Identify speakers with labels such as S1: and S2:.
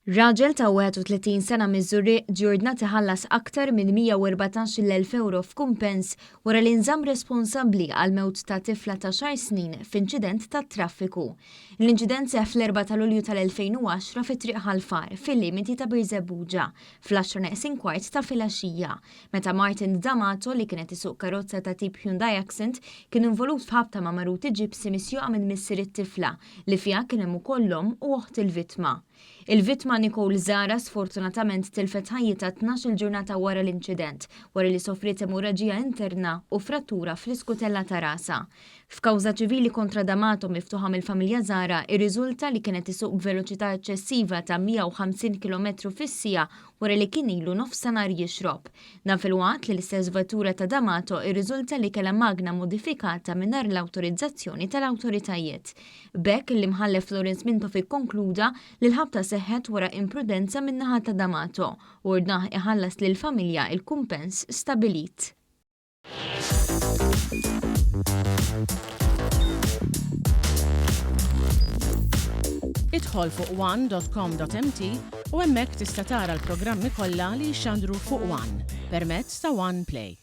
S1: Raġel ta' 31 sena miż-Żurrieq ġie ordnat iħallas aktar minn 114,000 ewro f'kumpens wara li nżamm responsabbli għall-mewt ta' tifla ta' xahar snin f'inċident tat-traffiku. L-inċident seħħ fl-Erbgħa ta' Lulju tal-2010 fi Triq Ħal Far, fil-limiti ta' Birżebbuġa, fl-għaxra neqsin kwart ta' filgħaxija, meta Martin D'Amato li kien qed isuq karozza ta' tip Hyundai Accent kien involut f'ħabta ma' Maruti Gypsy misjuqa minn missier it-tifla li fiha kien hemm ukoll l-omm u oħt il-vittma. Il-vittma Nicole Zahra sfortunatament tilfet ħajjitha 12-il ġurnata wara l-inċident, wara li sofriet emorraġija interna u frattura fl-iskutella ta' rasha. F'kawża ċivili kontra D'Amato miftuħa mill-familja Zahra irriżulta li kien qed isuq b'veloċità eċċessiva ta' 150 kilometru fis-siegħa wara li kien ilu nofs ta' nhar jixrob. Dan filwaqt li l-istess vettura ta' D'Amato irriżulta li kellha magna modifikata mingħajr l-awtorizzazzjoni tal-awtoritajiet. B'hekk, l-Imħallef Lawrence Mintoff ikkonkluda li l-ħabta seħħet wara imprudenza min-naħa ta' D'Amato u ordnah iħallas lill-familja l-kumpens stabbilit.
S2: Idħol fuq one.com.mt u hemmhekk tista' tara l-programmi kollha li jixxandru fuq One permezz ta' One Play.